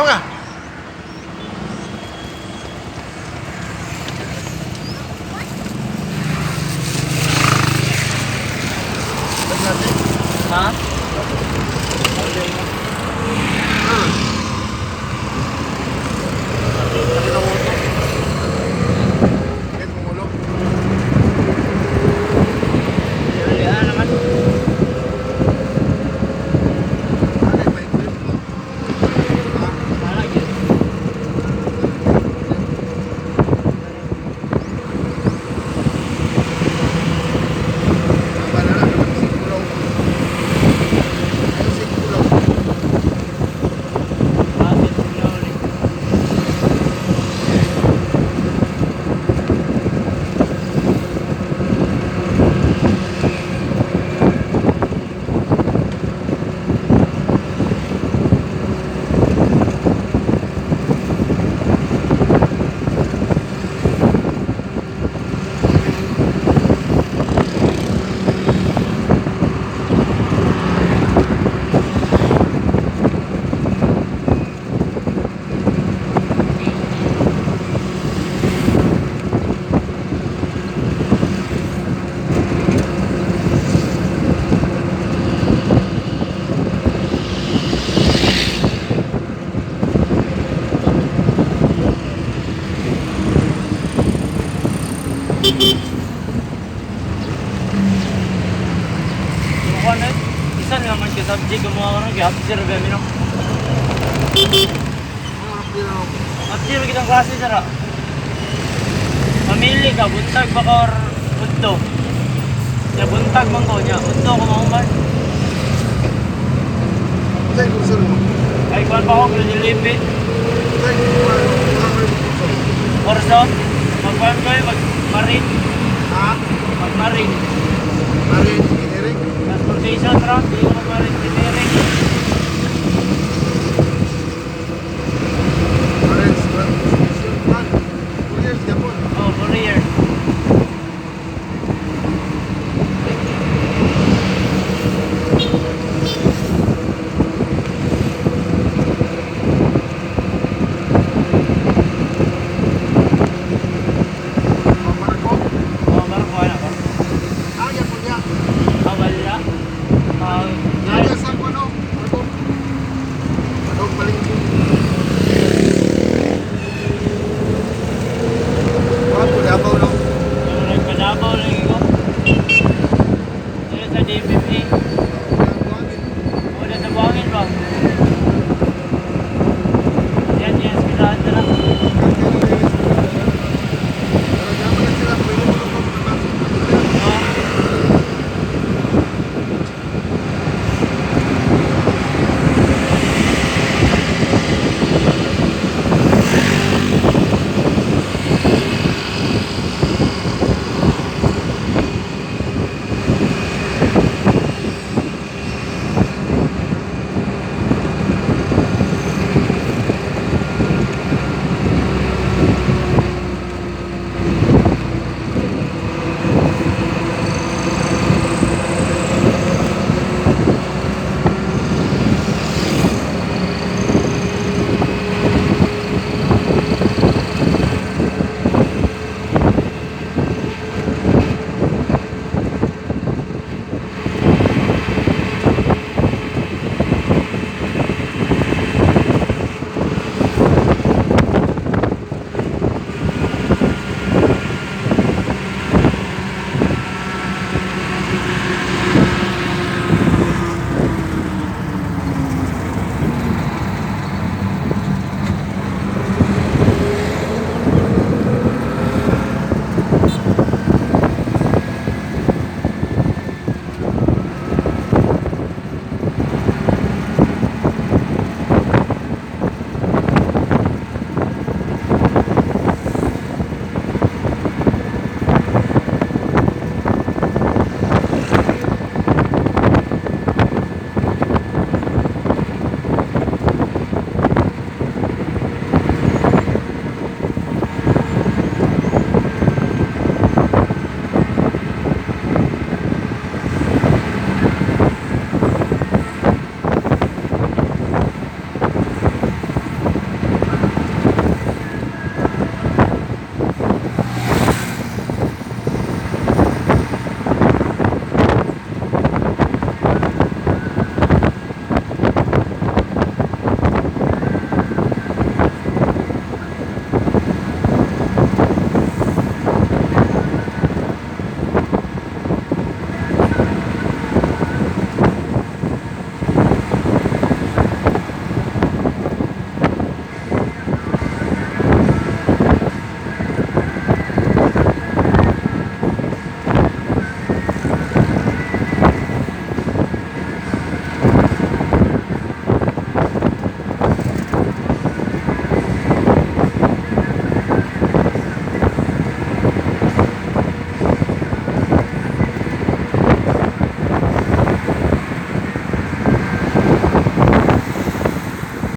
Ako nga. Ha? Get mong ulo. Dili naman. Ano, may grip mo? Ha? Wala gyud. Ang bala na, isip ulo. Isip ulo. Bakit ulo ulit? Yung kuwan eh, isa na naman ka subject ang mga karon kay absir ba mi no? Mga pila ako. Absir kitang klase sara. Mamili ka buntag ba ka or udto? Ya buntag man ko nya, udto ko mahuman. Sa'yo, kurso mo. Ay kuan pa ko Green. Sa'yo, kurso mo. Kurso, magkuan ko eh, mag marine, Ha? mag marine. Marine Engineering? Transportation ra, di ko mag marine engineering.